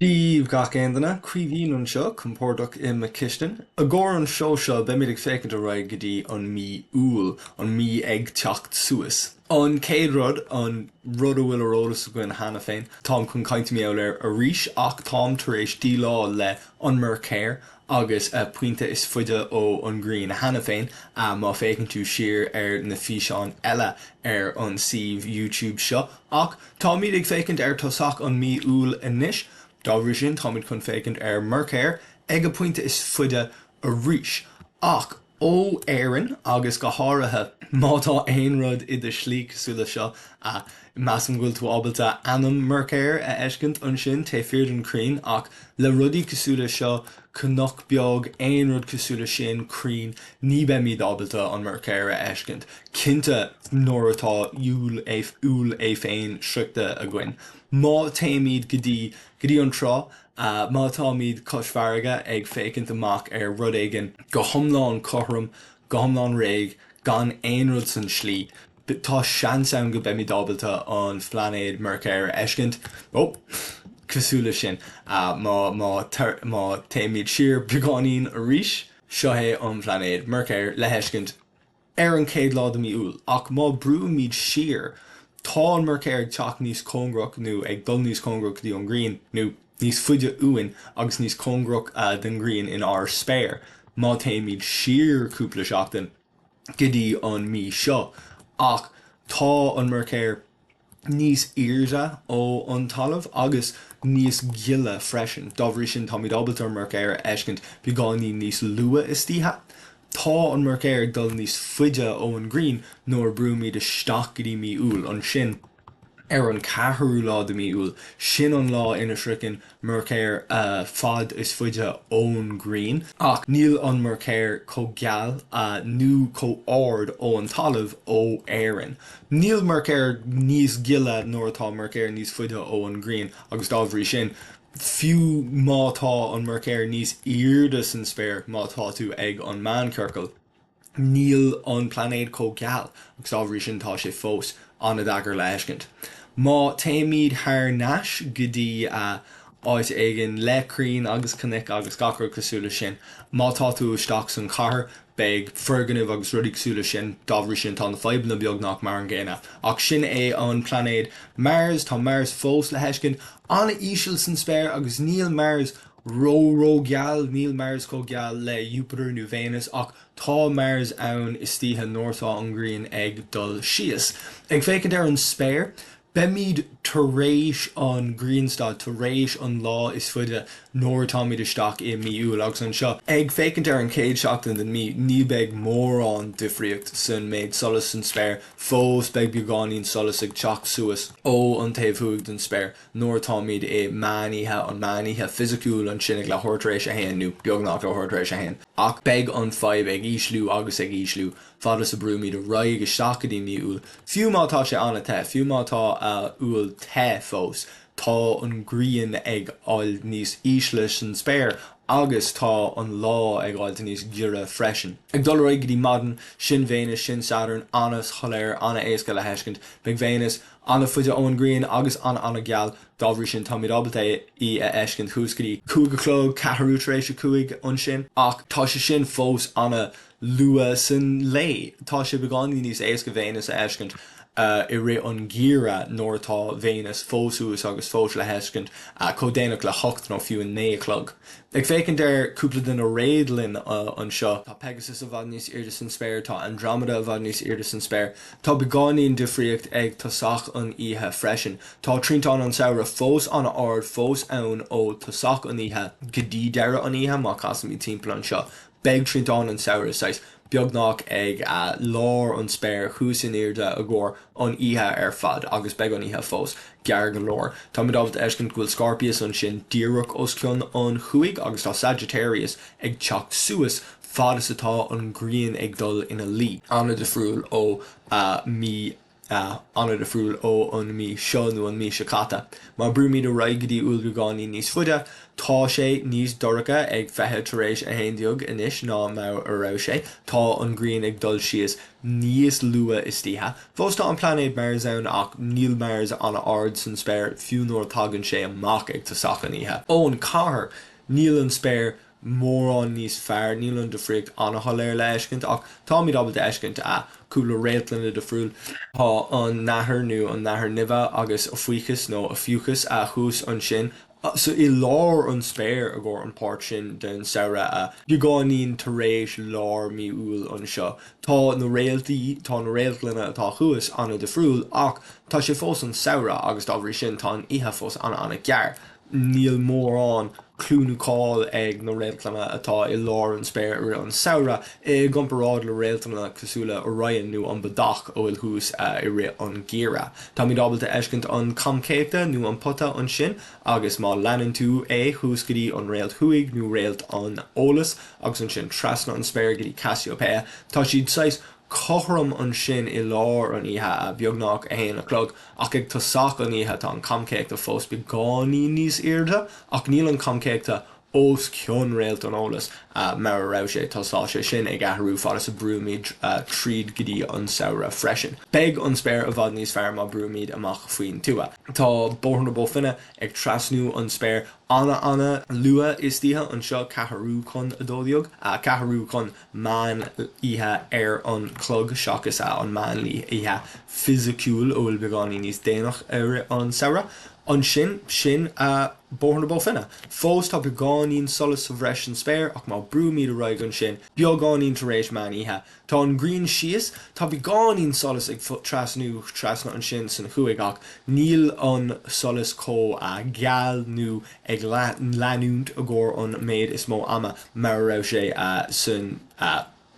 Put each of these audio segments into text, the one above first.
Dia daoibh gach aon duine, Caoimhín anseo, compordach i mo chistin. I gcomhair an seó seo beimid ag féachaint ar aghaidh go dtí an mí Iúil, an mí ag teacht suas. An chéad rud, an rud a bhfuil ar eolas againn cheana féin, táim chun caint mar gheall air arís ach táim tar éis déileáil le an Meircéir agus a pointe is faide ó an ghrian cheana féin, má féachann tú siar ar na físeáin eile ar an suíomh YouTube seo. Ach táimid ag féachaint ar tosach an mí Iúil anois, dá bhrí sin táimid chun féachaint ar Meircéir ag a pointe is faide arís. Ach ó Éirinn, agus go háirithe má tá aon rud i do shlí cosúil le seo, measaim go bhfuil tú ábalta ainm Meircéir a fheiscint ansin taobh thiar den crainn, ach le rudaí cosúil le seo, cnoc beag, aon rud cosúil le sin, crainn, ní beimid ábalta an Meircéir a fheiscint. Cinnte nuair atá Iúil é Iúil é féin sroichte againn. Má téimid go dtí go dtí an trá, má táimid cois farraige ag féachaint amach ar rud éigin go hiomlán cothrom, go hiomlán réidh, gan aon rud san slí, Tá seans ann go mbeimid ábalta an phlainéad Meircéir a fheiscint, ó, cosúil leis sin. Má, má, má téimid siar beagáinín arís, seo é an phlainéad Meircéir le feiscint ar an chéad lá de mí Iúil. Ach má brúimid siar, tá an Meircéir ag teacht níos cóngarach nó ag dul níos cóngarach go dtí an Ghrian, nó níos faide uainn agus níos cóngarach don Ghrian in ár spéir. Má téimid siar cúpla seachtain, go dtí an mí seo ach tá an Meircéir níos airde ó an talamh agus níos gile freisin. Dá bhrí sin táimid ábalta an Meircéir a fheiscint beagáinín níos luath istoíche. Tá an Meircéir ag dul níos faide ó an ghrian nuair a brúimid isteach go dtí mí Iúil. Ansin. ar an ceathrú lá de mí Iúil. Sin an lá ina sroicheann Meircéir a fad is faide ón ghrian. Ach níl an Meircéir chomh geal nó chomh ard ó an talamh ó Éirinn. Níl Meircéir níos gile nuair atá Meircéir níos faide ó an ghrian agus dá bhrí sin, fiú má tá an Meircéir níos airde san spéir má tá tú ag an meánchiorcal, Níl an plainéad chomh geal agus dá bhrí sin tá sé fós an-deacair le fheiscint. Má téimid thar n-ais go dtí áit éigin le crainn agus cnoic agus gach rud cosúil leis sin, má tá tú isteach san chathair beidh foirgnimh agus rudaí cosúil leis sin, dá bhrí sin tá na fadhbanna beagnach mar an gcéanna. Ach sin é an plainéad Mars, tá Mars fós le feiscint an-íseal san spéir agus níl Mars ró ró geal, níl Mars chomh geal le Jupiter nó Véineas ach tá Mars ann istoíche nuair atá an ghrian ag dul síos. Ag féachaint ar an spéir, beimid tar éis an ghrianstad, tar éis an lá is faide nuair atáimid isteach i mí Iúil agus anseo, ag féachaint ar an chéad seachtain den mí, ní beidh mórán difríocht san méid solais san spéir, fós beidh beagáinín solais ag teacht suas ó an taobh thuaidh den spéir. nuair atáimid i meán oíche, an meán oíche fisiciúil ansin ag leathuair tar éis a haon nó beagnach leathuair tar éis a haon. Ach beidh an fadhb ag ísliú agus ag ísliú fad is a brúimid ar aghaidh isteach go dtí mí Iúil. Fiú má tá sé an-te, fiú má tá Iúil te fós, tá an ghrian ag fháil níos ísle san spéir agus tá an lá ag fháilt níos giorra freisin. Ag dul ar aghaidh go dtí maidin, sin Véineas, sin Satarn, an-shoiléir, an-éasca le feiscint. Beidh Véineas an-fhaide ón ngrian agus an-an-gheal, dá bhrí sin táimid ábalta í a fheiscint thuas go dtí 5 a chlog, ceathrú tar éis a 5 ansin, ach tá sé sin fós an-luath san lae. Tá sé beagáinín níos éasca Véineas a fheiscint i rith an gheimhridh nuair atá Véineas fós thuas agus fós le feiscint chomh déanach le hocht nó fiú a 9 a chlog. Ag féachaint ar cúpla de na réadlann anseo, tá Pegasus i bhfad níos airde san spéir, tá Andromeda i bhfad níos airde san spéir. Tá beagáinín difríocht ag tosach an oíche freisin. Tá Triantán an Samhradh fós an-ard fós ann ó tosach an oíche go dtí deireadh an oíche, má casaimid timpeall anseo. Beidh Triantán an Samhradh saghas beagnach ag lár an spéir thuas in airde i gcomhair an oíche ar fad agus beidh an oíche fós gearr go leor. Táimid ábalta fheiscint go bhfuil Scorpius ansin díreach os cionn an thuaidh agus tá Sagittarius ag teacht suas fad is atá an ghrian ag dul ina luí. An-difriúil ó mí. An-difriúil ó an mí seo nó an mí seo caite. Má brúimid ar aghaidh go dtí Iúil beagáinín níos faide, tá sé níos dorcha ag 10:40 anois ná mar a raibh sé. Tá an ghrian ag dul síos níos luath istoíche. Fós tá an plainéad Mars ann ach níl Mars an-ard san spéir fiú nuair a tagann sé amach ag tosach an oíche. Ón chathair, níl an spéir mórán níos fearr. Níl an difríocht an-shoiléir le fheiscint ach táimid ábalta fheiscint cúpla réaltlanna difriúil. Tá an Nathair nó an Nathair Neimhe agus Ophiuchus nó Ophiuchus thuas ansin so i lár an spéir i gcomhair an páirt sin den samhradh beagáinín tar éis lár mí Iúil anseo. Tá na réaltaí, tá na réaltlanna atá thuas an-difriúil ach tá sé fós an samhradh agus dá bhrí sin tá an oíche fós an-an-ghearr. Níl mórán clú nó cáil ag na réaltlanna atá i lár an spéir i rith an samhradh i gcomparáid le réaltlanna cosúil le Orion nó an Bodach a bhfuil thuas i rith an gheimhreadh. Táimid ábalta fheiscint an Camchéachta nó an Pota ansin agus má leanann tú é thuas go dtí an Réalt Thuaidh nó Réalt an Eolais agus ansin trasna an spéir go dtí Cassiopeia, tá siad saghas cothrom ansin i lár an oíche, beagnach 1 a chlog, ach ag tosach an oíche tá an Camchéachta fós beagáinín níos airde, ach níl an Camchéachta os cionn Réalt an Eolais mar a raibh sé, tá sé sin ag athrú fad is a brúimid tríd go dtí an samhradh freisin. Beidh an spéir i bhfad níos fearr má brúimid amach faoin tuath. Tá Bóthar na Bó Finne ag trasnú an spéir ana-ana luath istoíche anseo, ceathrú chun 12, ceathrú chun meán oíche ar an chlog seachas an meán oíche fisiciúil a bhfuil beagáinín níos déanach i rith an samhradh. Ansin, sin Bóthar na Bó Finne. Fós tá beagáinín solas sa bhreis san spéir ach má brúimid ar aghaidh ansin, beagáinín tar éis meán oíche, tá an ghrian síos, tá beagáinín solas ag trasnú trasna ansin san thuaidh ach níl an solas chomh geal nó ag leanúint i gcomhair an méid is mó ama mar a raibh sé san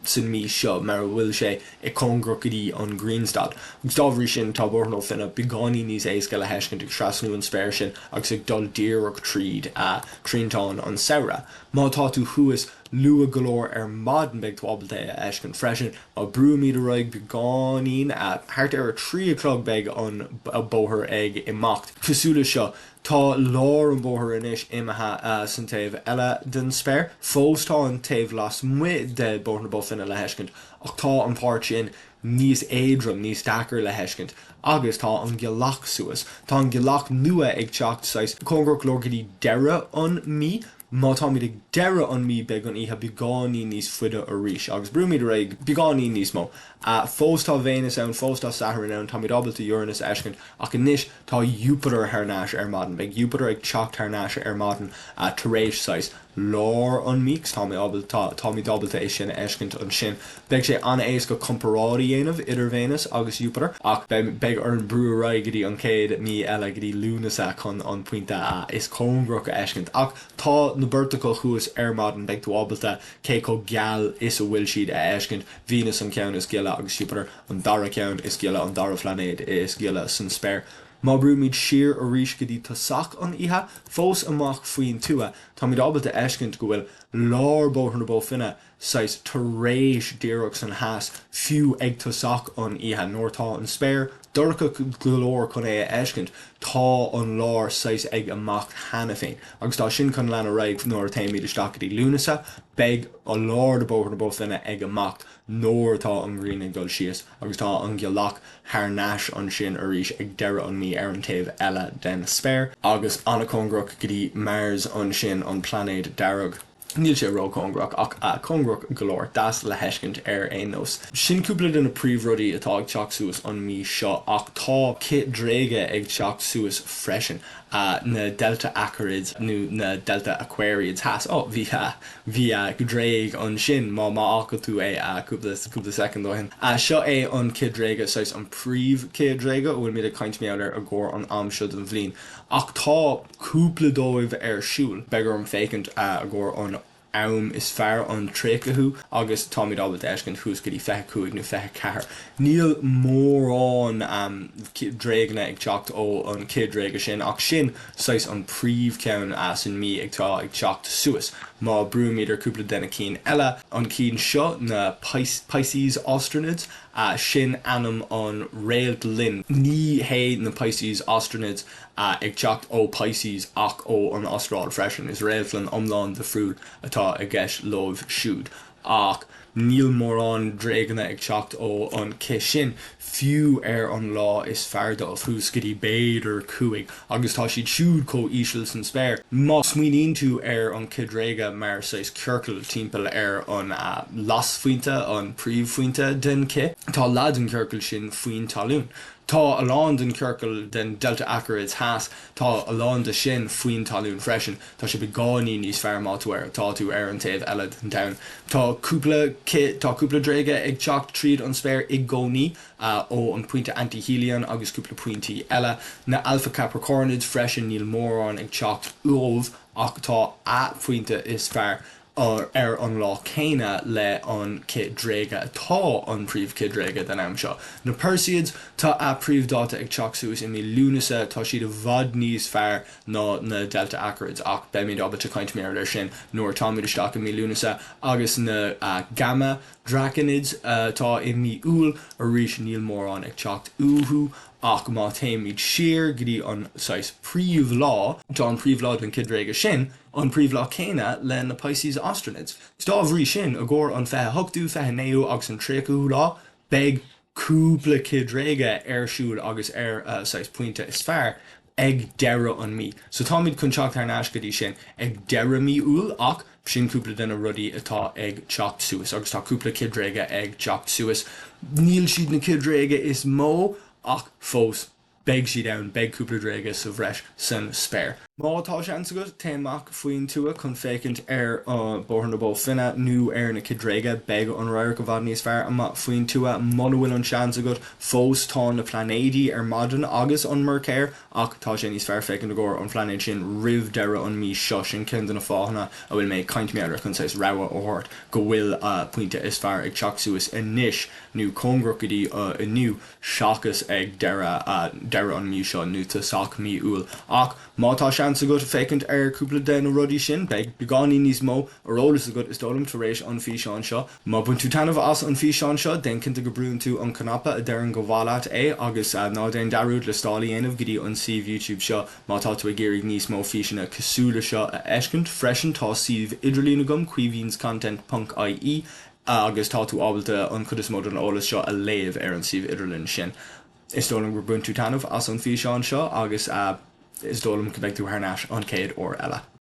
san mí seo, mar a bhfuil sé i cóngarach go dtí an ghrianstad. Agus dá bhrí sin tá Bóthar na Bó Finne beagáinín níos éasca le heiscint ag trasnú an spéir sin agus ag dul díreach tríd triantán an samhradh. Má tá tú thuas luath go leor ar maidin beidh tú ábalta é a fheiscint freisin. Má brúimid ar aghaidh beagáinín, thart ar a 3 a chlog beidh an bóthar ag imeacht. Cosúil le seo, Tá lár an bhóthair anois imithe san taobh eile den spéir. Fós tá an taobh lasmuigh de Bóthar na Bó Finne le heiscint ach tá an páirt sin níos éadrom, níos deacair le heiscint agus tá an ghealach suas. Tá an ghealach nua ag teacht saghas cóngarach go leor go dtí deireadh an mí. Má táimid ag deireadh an mí beidh an oíche beagáinín níos faide arís agus brúimid ar aghaidh beagáinín níos mó. Fós tá Véineas ann, fós tá Satharn ann, táimid ábalta Uranus a fheiscint ach anois tá Jupiter thar n-ais ar maidin. Beidh Jupiter ag teacht thar n-ais ar maidin tar éis saghas lár an mí agus tá mé ábalta, táimid ábalta é sin a fheiscint ansin. Beidh sé an-éasca comparáid a dhéanamh idir Véineas agus Jupiter ach beidh orainn brú ar aghaidh go dtí an chéad mí eile, go dtí Lúnasa chun an pointe is cóngarach a fheiscint. Ach tá na beirt acu thuas ar maidin, beidh tú ábalta cé chomh geal is a bhfuil siad a fheiscint, Venus an ceann is gile agus Jupiter an dara ceann is gile, an dara phlainéad is gile san spéir. Má brúimid siar arís go dtí tosach an oíche, fós amach faoin tuath, táimid ábalta fheiscint go bhfuil lár Bóthar na Bó Finne saghas tar éis díreach san theas, fiú ag tosach an oíche, nuair atá an spéir dorcha go leor chun é a fheiscint, tá an lár saghas ag imeacht cheana féin. Agus tá sin chun lean ar aghaidh nuair a théimid isteach go dtí Lúnasa, beidh an lár de Bóthar na Bó Finne ag imeacht nuair atá an ghrian ag dul síos agus tá an ghealach thar n-ais ansin arís ag deireadh an mí ar an taobh eile den spéir. Agus an-chóngarach go dtí Mars ansin, an plainéad dearg. Níl sé róchóngarach, ach cóngarach go leor. Deas le heiscint ar aon nós. Sin cúpla de na príomhrudaí atá ag teacht suas an mí seo, ach tá cith dréige ag teacht suas freisin, na Delta Aquarids nó na Delta Aquariids theas. Ó, bhí, bhí dréig ansin, má, má fhaca tú é cúpla, cúpla soicind ó shin. Seo é an cith dréige, saghas an príomh-chith dréige a bhfuilimid ag caint mar gheall air i gcomhair an am seo den bhliain. Ach tá. cúpla dóibh ar siúl. Beidh orm féachaint i gcomhair an am is fearr, an 30ú, agus táimid ábalta fheiscint thuas go dtí 25 nó 24. Níl mórán dréaganna ag teacht ó an cith dréige sin ach sin saghas an príomhcheann san mí atá ag teacht suas. Má brúimid ar cúpla de na cinn eile, an cinn seo, na Pisces Austrinids, sin ainm an réaltlinn. Ní hé na Pisces Austrinids ag teacht ó Pisces ach ó an Astráil freisin. Is réaltlinn iomlán difriúil atá i gceist leo siúd. Ach níl mórán dréaganna ag teacht ó an cith sin, fiú ar an lá is fearr dóibh, thuas go dtí b'fhéidir 5, agus tá siad siúd chomh íseal san spéir. Má smaoiníonn tú ar an cith dréige mar saghas ciorcal timpeall ar an lasphointe, an príomhphointe den cith, tá leath den chiorcal sin faoin talún. Tá a lán den chiorcal den Delta Aquarids theas, tá a lán de sin faoin talún freisin. Tá sé beagáinín níos fearr má tú ar tá tú ar an taobh eile den domhan. Tá cúpla tá cúpla dréige ag teacht tríd an spéir i gcónaí, ó an pointe antihelion agus cúpla pointí eile. Na Alpha Capricornids freisin, níl mórán ag teacht uaibh ach tá a phointe is fearr. ar an lá céanna le an cith dréige atá an príomh-chith dréige den am seo. Na Perseids, tá a príomh-dáta ag teacht suas i mí Lúnasa, tá siad i bhfad níos fearr ná na Delta Aquarids ach beimid ábalta caint mar gheall air sin nuair atáimid isteach i mí Lúnasa. Agus na Gamma Draconids atá i mí Iúil, arís níl mórán ag teacht uathu ach má théimid siar go dtí an saghas príomh-lá, tá an príomh-lá den cith dréige sin, an príomhlá céanna le na Pisces Austrinids. Dá bhrí sin, i gcomhair an 28ú, 29ú agus an 30ú lá, beidh cúpla cith dréige ar siúl agus ar a saghas pointe is fearr ag deireadh an mí. So táimid chun teacht thar n-ais go dtí sin ag deireadh mí Iúil ach sin cúpla de na rudaí atá ag teacht suas agus tá cúpla cith dréige ag teacht suas. Níl siad na cith dréige is mó ach fós Beidh siad ann, beidh cúpla dréige sa bhreis san spéir. Má tá seans agat, téigh amach faoin tuath chun féachaint ar Bóthar na Bó Finne nó ar na cith dréige, beidh an radharc i bhfad níos fearr amuigh faoin tuath. Muna bhfuil an seans agat, fós tá na pláinéidí ar maidin agus an Meircéir, ach tá sé níos fearr féachaint i gcomhair an phláinéid sin roimh deireadh an mí seo. Sin ceann de na fáthanna a bhfuil mé ag caint mar gheall air chun saghas rabhadh a thabhairt go bhfuil pointe is fearr ag teacht suas anois nó cóngarach go dtí inniu. seachas ag deireadh deireadh an mí seo nó tosach mí Iúil. Ach má tá seans agat féachaint ar cúpla de na rudaí sin, beidh beagáinín níos mó ar eolas agat is dóigh liom tar éis an físeán seo. Má bhain tú taitneamh as an físeán seo, déan cinnte go brúnn tú an cnaipe a deireann go mhaith leat é agus ná déan dearúd liostáil a dhéanamh go dtí an suíomh YouTube seo má tá tú ag iarraidh níos mó físeanna cosúil le seo a fheiscint. Freisin tá suíomh idirlín agam, caoimhinscontent ponc ie, agus tá tú ábalta an chuid is mó den eolas seo a léamh ar an suíomh idirlín sin. Is dóigh liom gur bhain tú taitneamh as an físeán seo agus is dóigh liom go mbeidh tú thar n-ais an chéad uair eile.